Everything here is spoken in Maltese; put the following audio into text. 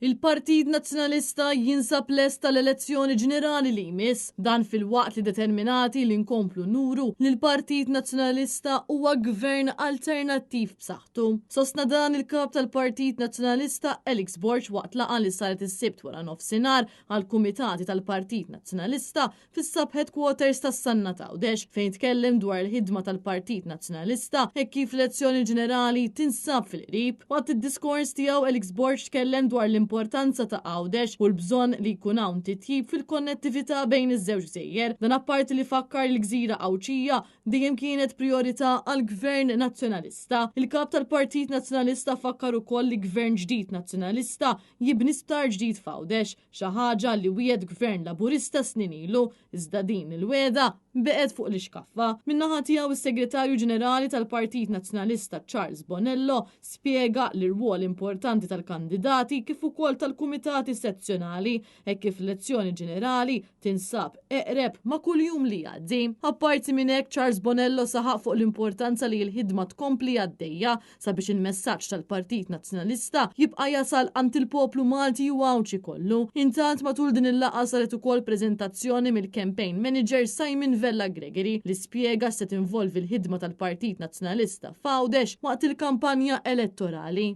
Il-Partit Nazzjonalista jinsab lest għall-elezzjoni ġenerali li jmiss, dan filwaqt li determinati li nkomplu nuru li l-Partit Nazzjonalista huwa gvern alternattiv b'saħħtu. Sostna dan il-Kap tal-Partit Nazzjonalista Alex Borg waqt laqgħa li saret is-Sibt wara nofsinhar għall-kumitati tal-Partit Nazzjonalista fis-Sub Headquarters tas-Sannat Għawdex fejn tkellem dwar il-ħidma tal-Partit Nazzjonalista hekk kif l-elezzjoni ġenerali tinsab fil-qrib. Waqt id-diskors tiegħu Alex Borg tkellem dwar l-importanza ta' Għawdex u l-bżonn li jkun hawn titjib fil-konnettività bejn iż-żewġ gżejjer. Dan apparti li fakkar li l-gżira Għawdxija dejjem kienet prijorità għall-Gvern Nazzjonalista. Il-Kap tal-Partit Nazzjonalista fakkar ukoll li Gvern ġdid Nazzjonalista jibni sptar ġdid f'Għawdex, xi ħaġa li wiegħed Gvern Laburista snin ilu, iżda din il-wegħda beqgħet fuq l-ixkaffa. Min-naħa tiegħu is-Segretarju Ġenerali tal-Partit Nazzjonalista Charles Bonello spjega l-irwol importanti tal-kandidati kif ukoll tal-kumitati sezzjonali hekk kif l-elezzjoni ġenerali tinsab eqreb ma' kull jum li jgħaddi. Apparti minn hekk Charles Bonello saħaq fuq l-importanza li l-ħidma tkompli għaddejja sabiex il-messaġġ tal-Partit Nazzjonalista jibqa' jasal għand il-poplu Malti u Għawdxi kollu. Intant matul din il-laqgħa saret ukoll preżentazzjoni mill-campaign manager Simon Vella Gregory li spjega x'se tinvolvi l-ħidma tal-Partit Nazzjonalista f'Għawdex waqt il-kampanja elettorali.